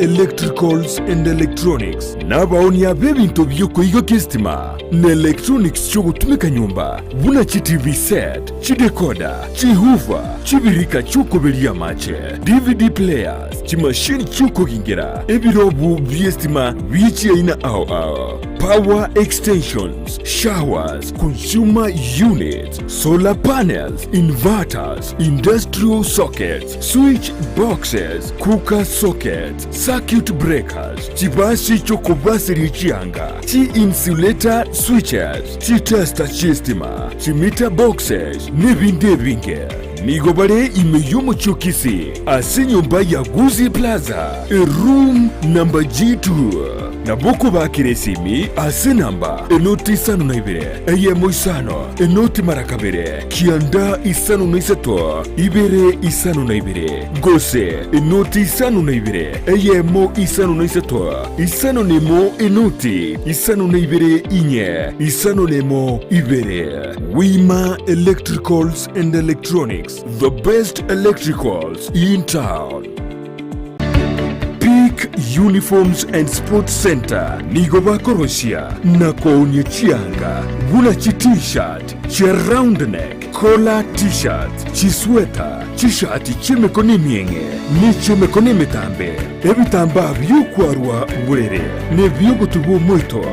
Electricals and Electronics nabaonia b'ebinto bi'okoigokia esitima na electronics chi'ogotumeka nyomba buna chi TV set, chidecoder, chihoofer, chibirika chi'okoberia amache, DVD players, chimashini chi'okogingera, ebirobu bi'esitima bie chiaina ao ao, power extensions, showers, consumer units, solar panels, inverters, industrial sockets, switch boxes, cooker sockets, circuit breakers, chibasi chi'okobaseria chianga, chi-insulator switches, chitester chi'estima, chimeter boxes, nebinde ebinge. Nigo bare ime y'omochie o Kisii ase enyomba ya Gusii Plaza, eroom number G2. Nabo okobakera esimi ase enamba enoti isano na ibere, eyemo isano, enoti mara kabere, kianda isano na isato, ibere isano na ibere, gose enoti isano na ibere, eyemo isano na isato, isano na emo enoti isano na ibere inye, isano na emo ibere. Wima Electricals and Electronics, the best electricals in town. Peak Uniforms and Sports Center nigo bakorosia na koonia chianga buna chi t-shirt, chia round neck, collar t-shirts, chisweta, chishati chi'emekono emieng'e ne chi'emekono emetambe, ebitambaa bi'okwarwa borere na ebi'ogotuba omoito,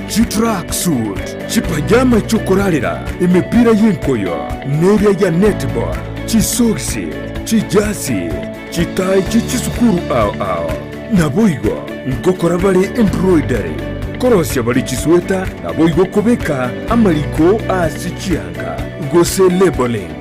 chitrack suit, chipajama chi'okorarera, emepira y'enkoyo neria ya netball, chisogisi, chijasi, Chitai chie chisukuru ao ao. Naboigo ngokora bare embroidery, korosia bare chisweta, naboigo kobeka amariko ase chianga, gose labeling.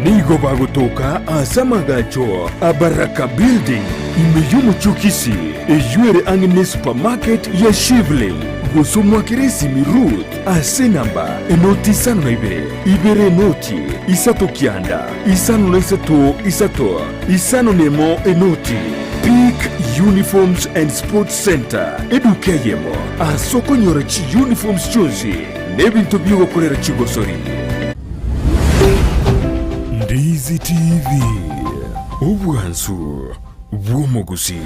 Nigo bagotoka ase amagacho a Baraka Building ime y'omochie o Kisii, eyio ere ang'e ne supermarket ya Shivling, gose omwakere esimi Ruth ase enamba enoti isano na ibere, ibere enoti, isato kianda, isano na isato isato. Isano nemo enoti, Peak Uniforms and Sports Centre, eduka eyemo ase okonyora chiuniforms chionsi na ebinto bi'ogokorera chigosori. Ndizi TV, obwansu bw'omogusii.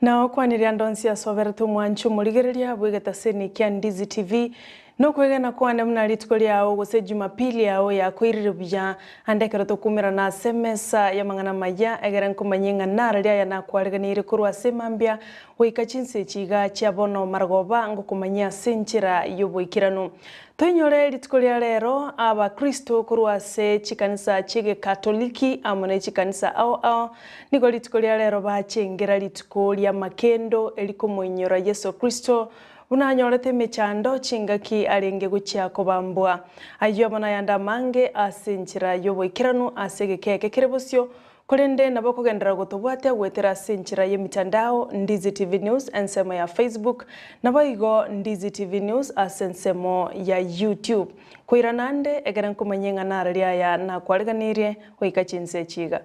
Na okwanirie ande onsi ase oberete omwanchi omorigereria bw'egetaseni kia Ndizi TV, Nokwegena kwane buna rituko riao gose Jumapili yao yakoirire buya, ande ekero tokumerana ase emesa y'amang'ana amaya, egere nkomanye ng'a narari aya nakwariganirie korwa ase mambia goika chinsa echi iga chia bono marogoba ngokomanyia ase enchera y'oboikeranu. Toinyore rituko ria rero Abakristo korwa ase chikanisa chi'egekatoliki amo ne chikanisa ao ao nigo rituko ria rero bachengera rituko ri'amakendo erikomoinyora Yeso Kristo Buna anyorete emechando chingaki arenge gochia kobambwa. Ayio amo nayande amange ase enchera y'oboikeranu ase egeka eke kere bosio, korende nabo okogenderera gotobwatia goetera ase enchera y'emitandao, Ndizi TV News ensemo ya Facebook, naboigo Ndizi TV News ase ensemo ya YouTube. Koirana ande, ekere nkomanyie ng'a narari aya nakwariganirie goika chinsa echi iga.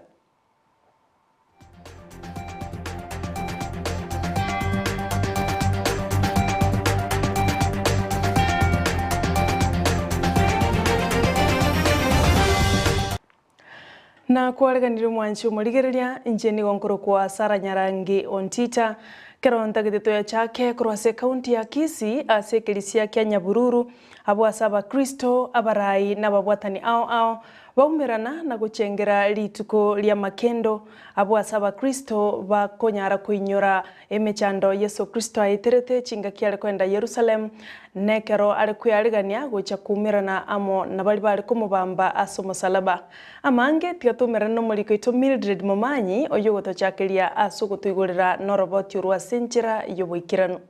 Nakwareganirie omwanchi omorigereria, inche nigo nkorokwa Sarah Nyarangi Ontita, kero ntagete toyachake korwa ase ekaunti ya Kisii ase ekerisia kia Nyabururu, abwo ase abakristo, abarai na ababwatani ao ao. Baumerana na gochengera rituko ri'amakendo, abwo ase Abakristo bakonyara koinyora emechando Yeso Kristo aeterete chingaki are koenda Yerusalemu, na ekero are kwearigania gocha koumerana amo nabaria bare komobamba ase omosalaba. Amange tiga toumerane nomoriko oito Mildred Momanyi, oyio ogotochakeria ase ogotoigorera noroboti orwo ase enchera y'oboikeranu.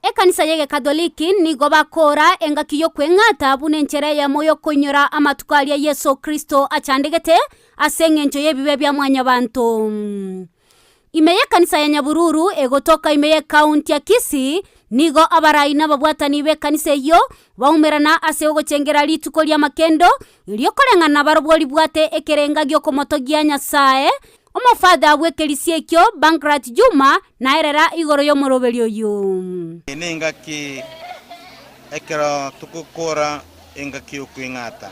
Ekanisa y'Egekatoliki nigo bakoora engaki y'okweng'ata buna enchera eyemo y'okoinyora amatuko aria Yeso Kristo achandegete ase engencho y'ebibe bia mwanyabanto. Ime y'ekanisa ya Nyabururu egotoka ime y'ekaunti ya Kisii, nigo abarai na ababwatani b'ekanisa eyio baumerana ase ogochengera rituko ri'amakendo, erio koreng'ana barobwo ribwate ekerenga gi'okomotogia Nyasae, Omofather bw'ekerisia ekio, Bankrat Juma, naerera igoro y'omoroberio oyio. Nengaki ekero togokora engaki y'okweng'ata,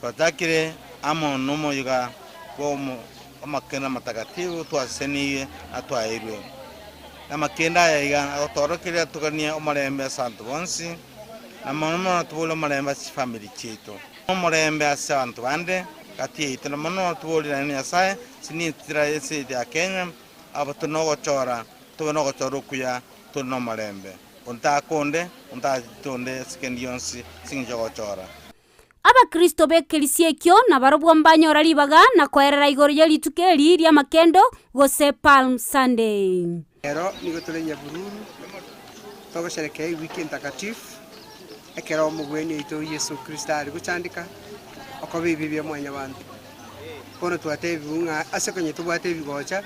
twachakire amo nomoyega bw'amakendo amatagatifu twasesenirie na twaeirwe. Namakendo aya iga agotoorokereria toganie omorembe ase abanto bonsi, na mono mono tobore omorembe ase chifamiri chiaito. Omorembe ase abanto bande gati yaito, na mono toborirane na Nyasae ase nintira y'ense yaito ya Kenya, abo tore nogochora, tobe nogochora okuya tore nomorembe, onde takonde, onde tachete onde ase kende gionsi ase engencho y'ogochora. Abakristo b'ekerisia ekio nabarobwo mbanyora ribaga na koerera igoro ye rituko eri ri'amakendo, gose Palm Sunday. Ero nigo tore nyabururu, togosherekea ewiki entakatifu, ekero omogwenia oito Yeso Kristo are gochandeka okoba ebibe bia mwanyabanto. Bono twatebigwe ng'a ase konya tobwate ebigocha,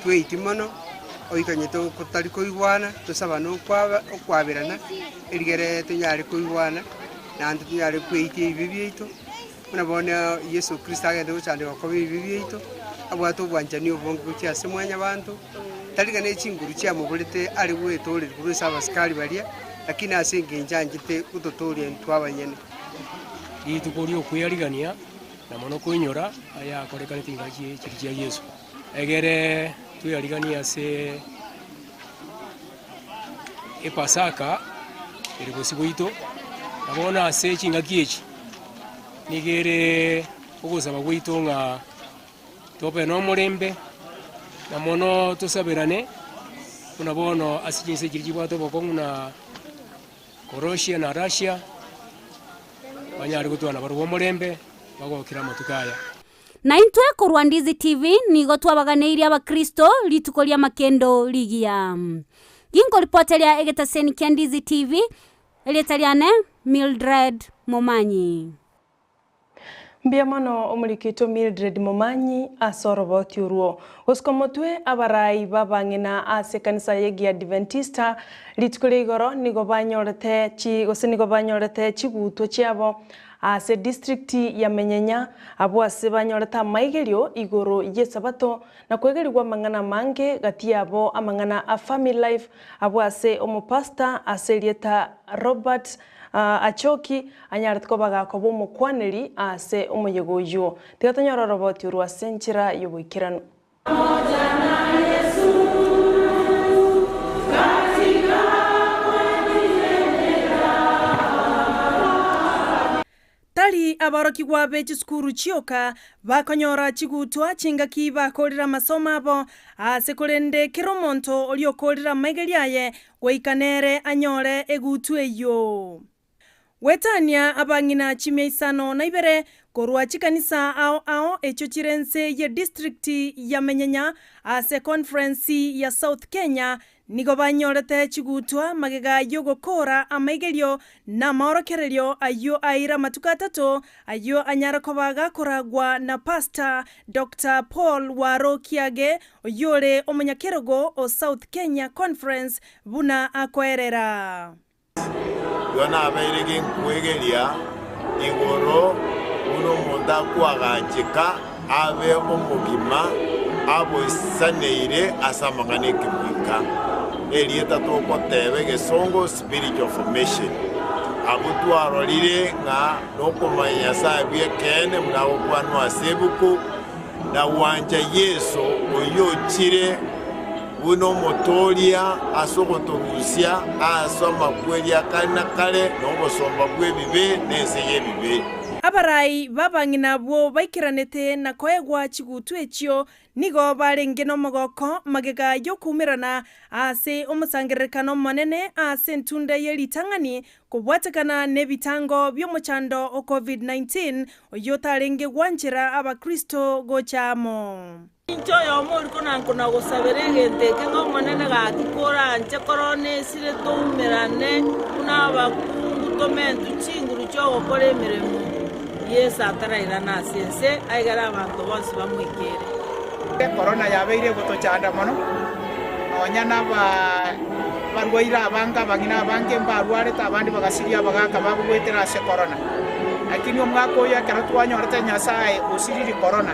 tweiti mono, oikanye totari koigwana, tosabane okwaba okwaberana, erigere tonyare koigwana, naende tonyare kweitia ebibe biaito, buna bono Yeso Kristo agende gochandeka okoba ebibe biaito, abwate obwanchani obonge gochia ase mwanyabanto, tari ng'a ne chinguru chiamoborete are gwetooreri korwa ase abasikari baria, lakini ase engencho anchete gototooria intwe abanyene. Rituko ri'okwearigania na mono koinyora ayakorekanete chingaki chiria chia Yeso, egere tweariganie ase Epasaka ere bosio bwaito, na bono ase chingaki echi nigo ere ogosaba gwaito ng'a tobe nomorembe, na mono tosaberane buna bono ase chinse chiria chibwate obokong'u na Korosia na Russia banyare gotwana barobwo omorembe bagokire amatuko aya. Na intwe korwa Ndizi TV nigo twabaganeirie abakristo rituko ri'amakendo rigiya. Ginkoripoteria egetaseni kia Ndizi TV, erieta riane Mildred Momanyi. Mbuya mono omoriki oito Mildred Momanyi ase oroboti orwo. Gosika omotwe abarai b'abang'ina ase ekanisa y'Egiadventista rituko ria igoro nigo banyorete chi gose nigo banyorete chigutwa chiabo ase district ya Menyenya abwo ase banyorete amaigerio igoro y'esabato na kwegerigwa amang'ana amange gati yabo amang'ana a family life abwo ase omopastor ase erieta Robert Achoki anyarete koba gakoba omokwaneri ase omoyega oyio. Tiga tonyore oroboti orwo ase enchera y'oboikeranu. Tari aborokigwa be chisukuru chioka bakonyora chigutwa chingaki bakorire amasomo abo, ase korende kera omonto oria okorire amaigerio aye goika nere anyore egutwa eyio. Gwetania abang'ina chimia isano na ibere korwa chikanisa ao ao echio chire nse ye district ya Menyenya ase conference ya South Kenya Nigo banyorete chigutwa magega y'ogokoora amaigerio na amaorokererio ayio aeire amatuko atato, ayio anyare koba gakoragwa na Pastor Doctor Paul Waro Kiage, oyio ore omonyakerogo o South Kenya Conference buna akoerera. Igo nabeire ginkwegeria igoro buna omonto akoagacheka abe omogima aboisaneire ase amang'ana 'ekemoika. Erieta togoteba egesongo spiritual formation. Abwo twarorire ng'a nokomanya Nyasae bw'ekeene buna agokwanwa ase ebuku, na gwancha Yeso oyio ochire Buna Omotooria ase ogotorusia aase amakweri a kare na kare, na obosomba bw'ebibe, na ense y'ebibe. Abarai b'abang'ina abwo baikeranete na koegwa chigutu echio nigo barenge nomogoko magega y'okoumerana ase omosangererekano omonene ase entunda ye ritang'ani kobwatekana nebitango bi'omochando o Covid-19 oyio otarenge gwanchera abakristo gocha amo. Inche oyomo oria kona-kona-gosabera egento eke ng'a Omonene gaki koranche korona esire toumerane buna abakungu tomentwe chinguru chi'ogokora emeremo, Yeso atarairana ase ense aigere abanto bonsi bamoikere. Ekorona yabeire egotochanda mono, nonya nabarwaire abange, abang'ina abange mbarwarete, abande bagasiria abagaaka babo goetera ase korona. Lakini omwaka oyo ekero twanyorete Nyasae osiriri korona,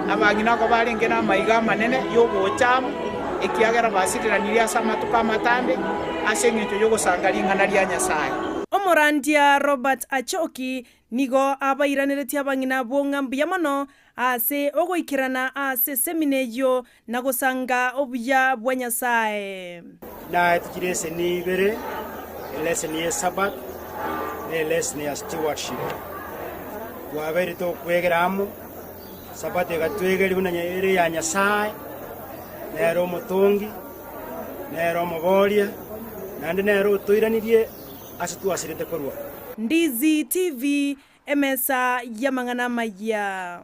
Abang'ina oko barenge namaiga amanene y'ogocha amo, ekiagera basiriranirie ase amatuko amatambe ase engencho y'ogosanga ring'ana ria Nyasae. Omorandia Robert Achoki nigo abairaneretie abang'ina abwo ng'a mbuya mono ase ogoikerana ase esemina eyio na gosanga obuya bwa Nyasae. Naetwe chileseni ibere, eleseni y'Esabato na eleseni ya stewardship. Twabeire tokwegera amo. Sabato egatwegeria buna ere ya Nyasae, nere omotongi, nere omoboria, naende nere otoiranirie ase twasirete korwa. Ndizi TV, emesa y'amang'ana amayia.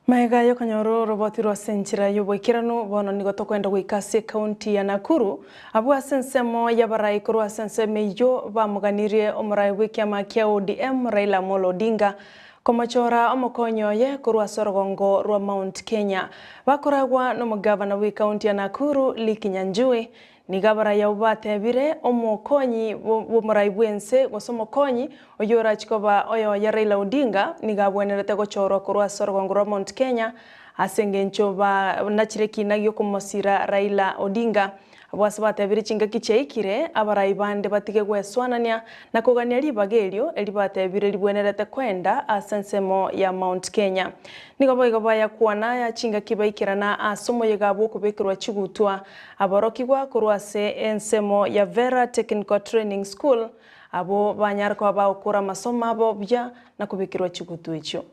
Magega y'okonyora oroboti rw'ase enchera y'oboikeranu, bono nigo tokoenda goika ase ekaunti ya Nakuru, abwo ase ensemo y'abarai korwa ase ensemo eyio bamoganirie omorai bw'ekiama kia ODM Raila Amolo Odinga Komochora omokonyi oye korwa ase orogongo rwa Mount Kenya. Bakoragwa nomogavana bw'ekaunti ya Nakuru Lee Kinyanjui, nigo abarai abwo batebire omokonyi bw'omorai bw'ense gose omokonyi oyio orachie koba oyoye Raila Odinga nigo abwenerete gochorwa korwa ase orogongo rwa Mount Kenya ase engencho banachire ekina giokomosira Raila Odinga. Abwo ase batebirie chingaki chiaikire, abarai bande batige gweswanania na kogania ribaga erio eri batebire ribwenerete kwenda ase ensemo ya Mount Kenya. Nigo boigo bayakwana aya chingaki baikerana ase omoyega bw'okobekerwa chigutwa aborokigwa korwa ase ensemo ya Vera Technical Training School, abwo banyare koba bagokora amasomo abo buya na kobekerwa chigutwa echio.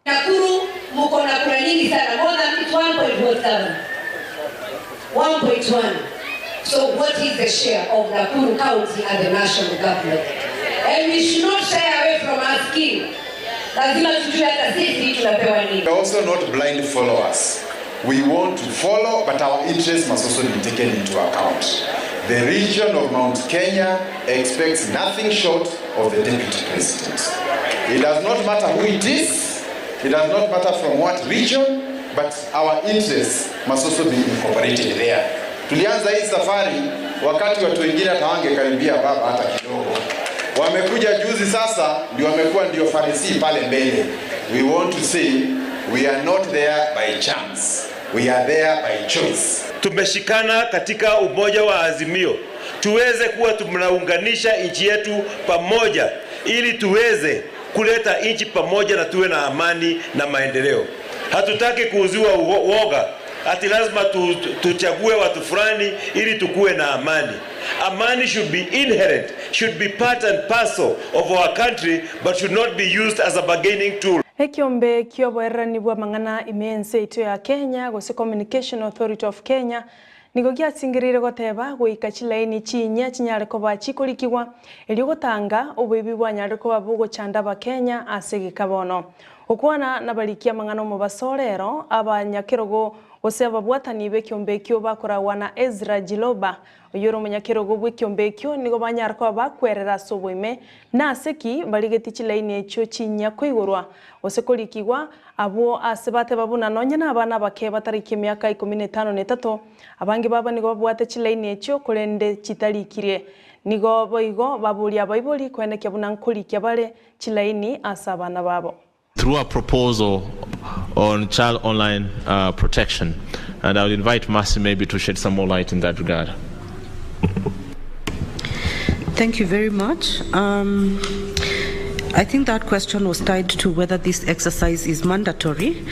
Nakuru muko na kura nyingi sana more than it's 1.what governor? 1.1 so what is the share of Nakuru county at the national government and we should not shy away from asking lazima tujue hata sisi tunapewa nini. We are also not blind followers. We want to follow, but our interests must also be taken into account. The region of Mount Kenya expects nothing short of the deputy president. It does not matter who it is, it does not matter from what region, but our interests must also be incorporated there. Tulianza hii safari wakati watu wengine hata wangekaribia baba hata kidogo. Wamekuja juzi sasa ndio wamekuwa ndio farisi pale mbele. We want to say we are not there by chance. We are there by choice. Tumeshikana katika umoja wa Azimio tuweze kuwa tunaunganisha nchi yetu pamoja ili tuweze kuleta nchi pamoja na tuwe na amani na maendeleo. Hatutaki kuuziwa uoga ati lazima tuchague watu fulani ili tukuwe na amani. Amani should be inherent, should be part and parcel of our country, but should not be used as a bargaining tool. Ekiombe ki'oboererani bw'amang'ana ime y'ense yaito ya Kenya, gose Communication Authority of Kenya, nigo giasingereire goteba goika chilaini chinyia chinyare koba chikorikigwa, erio gotanga oboibi bwanyarire koba bogochanda Abakenya ase egeka bono. Gokwana nabarikia amang'ana omobaso rero, abanyakerogo gose ababwatani b'ekiombe ekio bakoragwa na Ezra Jiloba, oyio ore omonyakerogo bw'ekiombe ekio, nigo banyare koba bakwerera ase oboime, nase ki barigetie chilaini echio chinyia koigorwa, gose korikigwa, abwo ase bateba buna nonye nabana abake batariki emiaka ikomi na etano na etato, abange babo nigo babwate chilaini echio korende chitarikirie. Nigo boigo baboria abaibori koenekia buna nkorikia bare chilaini ase abana babo. Through a proposal on child online uh, protection. And I would invite Mercy maybe to shed some more light in that regard. Thank you very much. Um, I think that question was tied to whether this exercise is mandatory.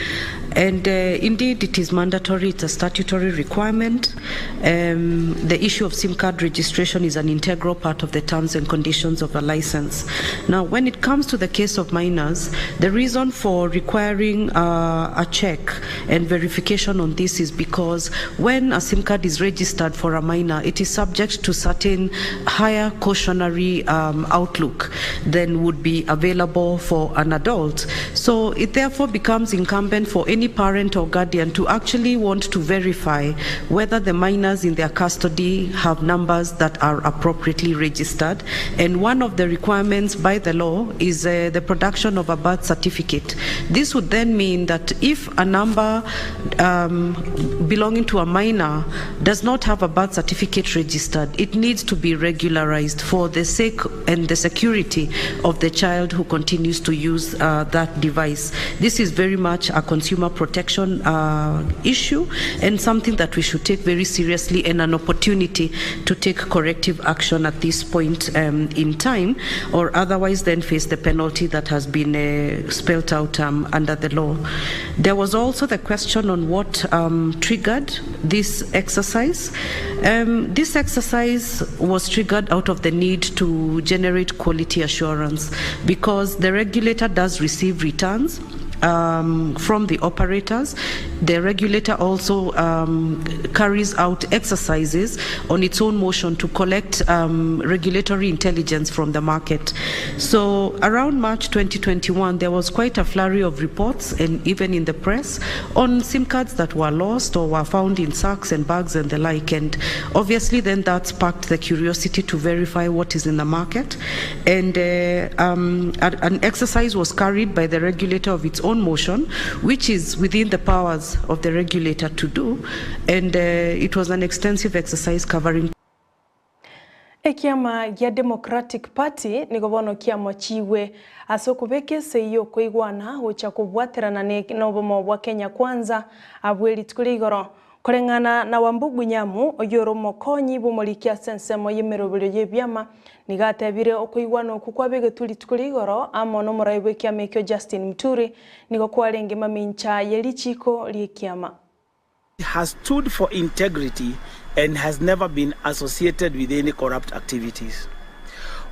And indeed, it is mandatory, it's a statutory requirement. Um, the issue of SIM card registration is an integral part of the terms and conditions of a license. Now, when it comes to the case of minors, the reason for requiring a check and verification on this is because when a SIM card is registered for a minor, it is subject to certain higher cautionary outlook than would be available for an adult. So it therefore becomes incumbent for any parent or guardian to actually want to verify whether the minors in their custody have numbers that are appropriately registered. And one of the requirements by the law is the production of a birth certificate. This would then mean that if a number belonging to a minor does not have a birth certificate registered, it needs to be regularized for the sake and the security of the child who continues to use that device. This is very much a consumer protection issue and something that we should take very seriously and an opportunity to take corrective action at this point in time, or otherwise then face the penalty that has been spelled out under the law. There was also the question on what triggered this exercise. This exercise was triggered out of the need to generate quality assurance, because the regulator does receive returns from the operators. The regulator also carries out exercises on its own motion to collect regulatory intelligence from the market. So around March 2021, there was quite a flurry of reports, and even in the press, on SIM cards that were lost or were found in sacks and bags and the like. And obviously then that sparked the curiosity to verify what is in the market. And an exercise was carried by the regulator of its own motion, which is within the powers of the regulator to do, and it was an extensive exercise covering. Ekiama gia Democratic Party nigo bono kiamochiwe ase okobeka esei okoigwana gocha kobwaterana nobomo bwa Kenya Kwanza abwe rituko ria igoro koreng'ana na Wambugu Nyamu oyore omokonyi bw'omoriki ase ensemo y'emeroberio y'ebiama niga atebire okoigwana oku kwabegetwe rituko ria igoro amo n'omorai bwa ekiama ekio Justin Muturi nigo kwarenge mamincha ya richiko ria ekiama. Has stood for integrity and has never been associated with any corrupt activities.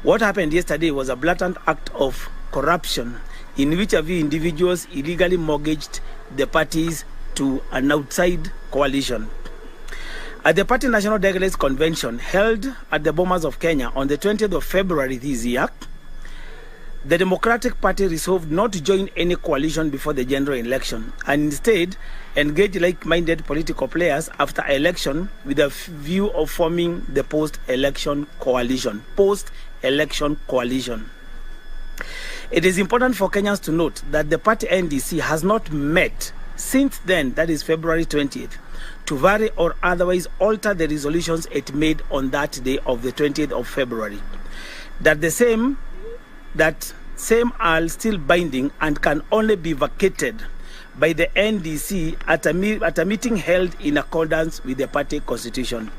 What happened yesterday was a blatant act of corruption in which a few individuals illegally mortgaged the parties to an outside coalition. At the Party National Delegates Convention held at the Bomas of Kenya on the 20th of February this year, the Democratic Party resolved not to join any coalition before the general election and instead engage like-minded political players after election with a view of forming the post-election coalition. Post-election coalition. It is important for Kenyans to note that the party NDC has not met since then, that is February 20th, to vary or otherwise alter the resolutions it made on that day of the 20th of February. That the same, that same are still binding and can only be vacated by the NDC at a meeting held in accordance with the party constitution.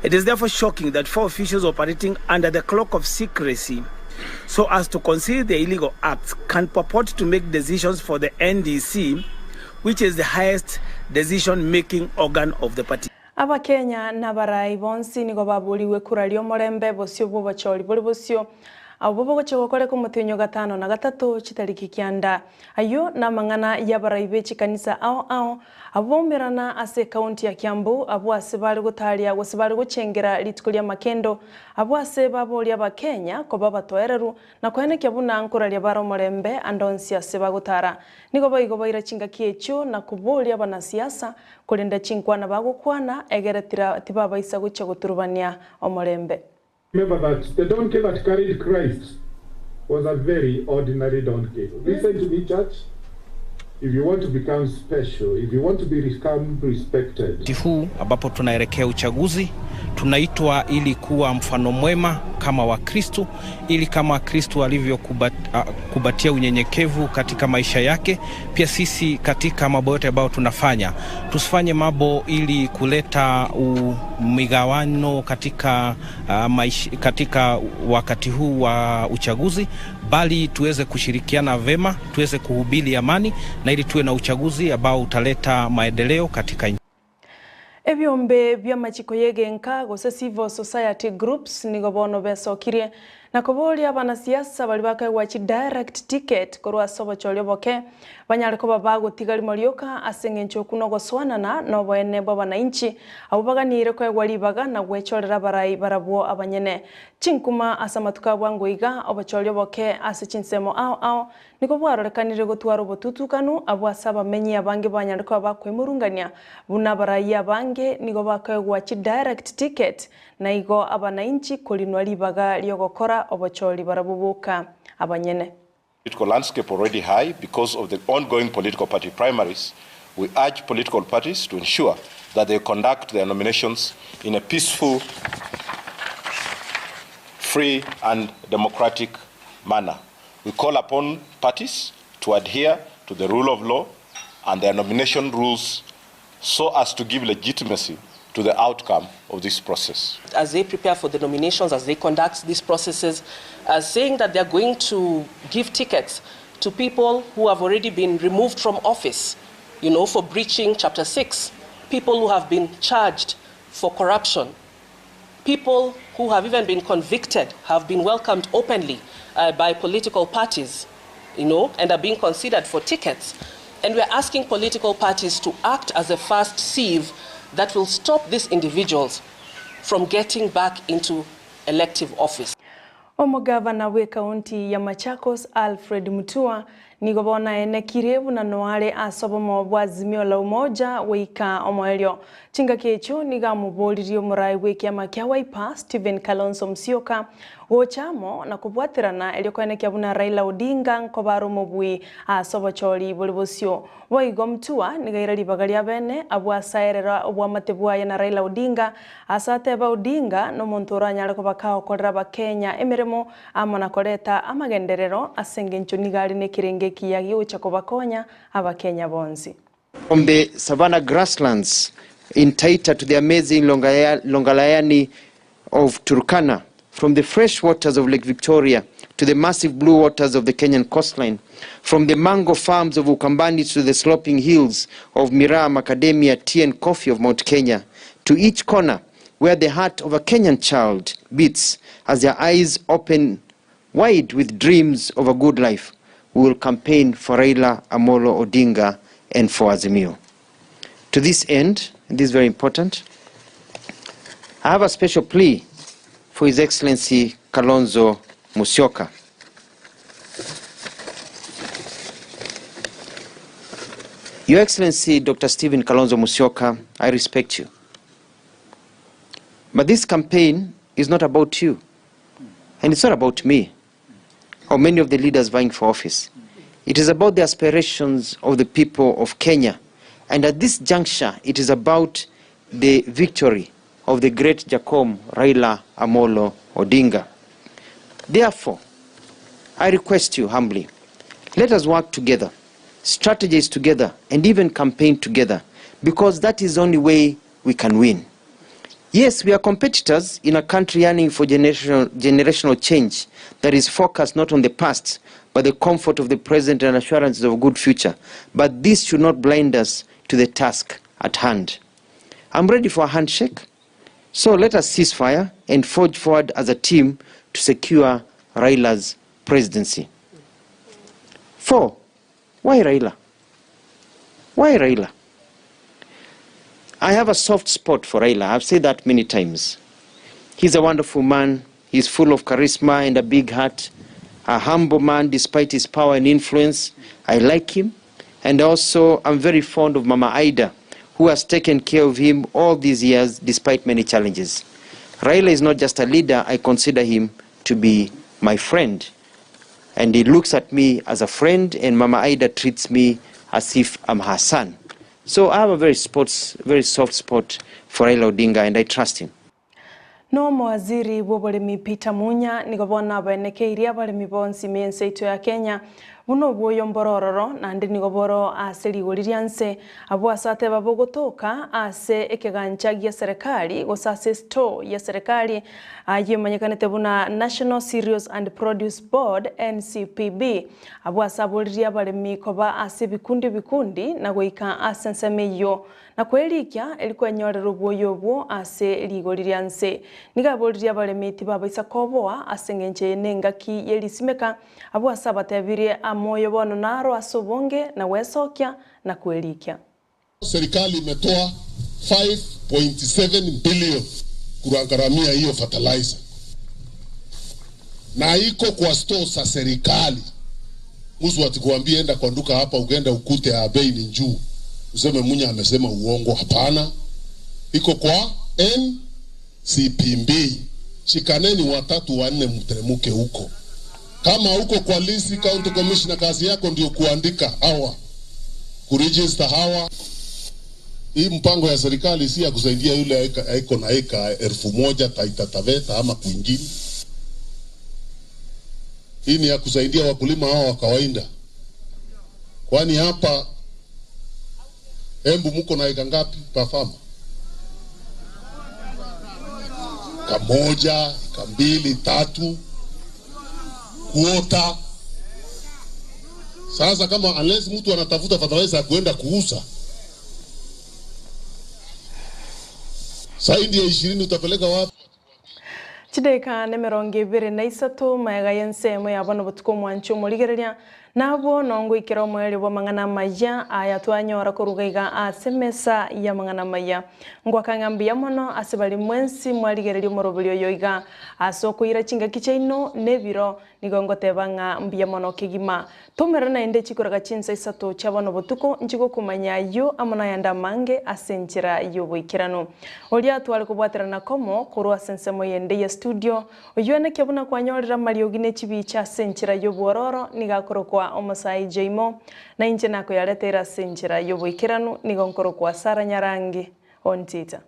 It is therefore shocking that four officials operating under the cloak of secrecy so as to conceal the illegal acts can purport to make decisions for the NDC, which is the highest decision-making organ of the party. Abakenya n'abarai bonsi nigo baburiwe kuraria omorembe bosio bw'obochori bori bosio abo bogocha gokoreka omotenyo gatano na gatato chitariki kianda ayo n'amang'ana y'abarai b'echikanisa ao ao abo baumerana ase ekaunti ya Kiambu abo ase bari gotaria gose bari gochengera rituko ria makendo abo ase baboria abakenya koba batoereru na koenekia buna nkoraria bare omorembe ande onsi ase bagotara nigo baigo baira chingaki echio na koboria abanasiasa korenda chinkwana bagokwana egere tibabaisa gocha goturubania omorembe. Remember that the donkey that carried Christ was a very ordinary donkey. Listen to me, church. If you want to become special, if you want to become respected. Huu ambapo tunaelekea uchaguzi, tunaitwa ili kuwa mfano mwema kama Wakristu, ili kama Kristu alivyokubatia unyenyekevu katika maisha yake, pia sisi katika mambo yote ambayo tunafanya tusifanye mambo ili kuleta migawano katika, maish, katika wakati huu wa uchaguzi, bali tuweze kushirikiana vema, tuweze kuhubiri amani na ili tuwe na uchaguzi ambao utaleta maendeleo katika nchi. Ebiombe bi'amachiko y'egenka gose civil society groups nigo bono besokirie na koboria abanasiasa baria bakaegwa chi direct ticket korwa ase obochori oboke banyare koba bagotiga rimo rioka ase eng'encho okwo nogosoanana na oboene bw'abanainchi abwo baganiire koegwa ribaga na gwechorera abarai barabwo abanyene. Chinkuma ase amatuko a bwango iga obochori oboke ase chinsemo ao ao Nigo bwarorekanire gotwara obotutukanu abwo ase abamenyi abange banyare koba bakwemurungania, buna abaraiyo abange nigo bakoegwa chidirect ticket, na igo abanainchi korinwa ribaga ri'ogokora obochori barabwo boka abanyene. Political landscape already high because of the ongoing political party primaries, we urge political parties to ensure that they conduct their nominations in a peaceful, free and democratic manner. We call upon parties to adhere to the rule of law and their nomination rules so as to give legitimacy to the outcome of this process. As they prepare for the nominations, as they conduct these processes, uh, saying that they're going to give tickets to people who have already been removed from office, you know, for breaching Chapter 6, people who have been charged for corruption, people who have even been convicted have been welcomed openly uh, by political parties, you know, and are being considered for tickets. And we're asking political parties to act as a first sieve that will stop these individuals from getting back into elective office. Omogavana bw'ekaunti ya Machakos Alfred Mutua nigo bono aenekire buna noare ase obomo bwa Azimio la Umoja goika omoerio. Chingaki echio nigo amoboririe omorai bw'ekiama kia Wiper Stephen Kalonzo Musyoka gocha amo na kobwaterana erio koenekia buna Raila Odinga nkoba are omobui ase obochori bore bosio. Boigo Mutua nigo aira ribaga ria bene abwo asaerera oboamate bwaye na Raila Odinga Ase ateba Odinga nomonto oranyare koba kagokorera abakenya emeremo amo na koreta amagenderero ase engencho nigo are nekerengo ekiya gigocha kobakonya abakenya bonsi. From the savannah grasslands in Taita to the amazing Longalayani of Turkana, from the fresh waters of Lake Victoria to the massive blue waters of the Kenyan coastline, from the mango farms of Ukambani to the sloping hills of Miraa, macadamia, tea and coffee of Mount Kenya, to each corner where the heart of a Kenyan child beats as their eyes open wide with dreams of a good life, we will campaign for Raila Amolo Odinga and for Azimio. To this end, and this is very important, I have a special plea for His Excellency Kalonzo Musyoka. Your Excellency Dr. Stephen Kalonzo Musyoka, I respect you. But this campaign is not about you, and it's not about me or many of the leaders vying for office. It is about the aspirations of the people of Kenya. And at this juncture, it is about the victory of the great Jakom Raila Amolo Odinga. Therefore, I request you humbly, let us work together, strategize together, and even campaign together, because that is the only way we can win. Yes, we are competitors in a country yearning for generational, generational change that is focused not on the past, but the comfort of the present and assurances of a good future. But this should not blind us to the task at hand. I'm ready for a handshake. So let us cease fire and forge forward as a team to secure Raila's presidency. Four, why Raila? Why Raila? I have a soft spot for Raila. I've said that many times. He's a wonderful man. He's full of charisma and a big heart. A humble man despite his power and influence. I like him. And also, I'm very fond of Mama Ida, who has taken care of him all these years despite many challenges. Raila is not just a leader, I consider him to be my friend. And he looks at me as a friend, and Mama Ida treats me as if I'm her son. So I have a very, sports, very soft spot for Raila Odinga, and I trust him. No omowaziri bw'oboremi Peter Munya nigo bono abaenekeirie abaremi bonsi ime y'ense yaito ya Kenya buna obwoyo mboro ororo naende nigo boro ase rigori ria nse abwo ase ateba bogotoka ase ekegancha gia serikali gose ase estore ya serikali ayio emanyekanete buna National Cereals and Produce Board, NCPB. Abwo ase aboririe abaremi koba ase ebikundi ebikundi na goika ase ensemo eyio Na kwerikia eri kwenyorera obwoyo obwo ase rigori ria nse. Nigo aboririe abaremi tibabaisa koboa ase engencho eye nengaki ye risimeka, abwo ase abatebirie amoyo bono naro ase obonge, na gwesokia, na kwerikia. Serikali imetoa 5.7 billion kugharamia hiyo fertilizer na iko kwa store za serikali. Mtu atikuambia enda kwa duka hapa, ukienda ukute ya bei ni juu, useme Munya amesema uongo. Hapana, iko kwa NCPB. Shikaneni watatu wanne, mteremuke huko. Kama uko kwa lisi county commissioner, kazi yako ndio kuandika hawa, kuregister hawa. Hii mpango ya serikali si ya kusaidia yule aiko na eka 1000 Taita Taveta ama kwingine. Hii ni ya kusaidia wakulima hawa wa kawaida, kwani hapa Embu muko na eka ngapi pa farm? Eka moja, eka mbili, tatu, kuota. Sasa kama unless mtu anatafuta fertilizer ya kuenda kuuza zaidi ya 20 utapeleka wapi? Chidaeka nemerongo ebere na isato magega y'ensemo ya bono botuko omwancho omorigereria, nabwo nongoikera omoerio bw'amang'ana amaya aya twanyora koruga iga ase emesa y'amang'ana amaya. Ngoaka ng'a mbuya mono ase baria mwensi mwarigereria omoroberi oyo iga ase okoira chingaki chiaino na ebiro, nigo ngoteba ng'a mbuya mono kegima. Tomerera naende chikoraga chinsa isato chia bono botuko nchigokomanya ayio amo nayande amange ase enchera y'oboikeranu. Oria tware kobwaterana komo korwa ase ensemo yende ya studio, oyio enekia buna kwanyorire amariogi ne chibicha ase enchera y'obwororo nigo akorokwa Omosae Jaimo, na inche nakoyareteire ase enchera y'oboikeranu nigo nkorokwa Sarah Nyarangi Ontita.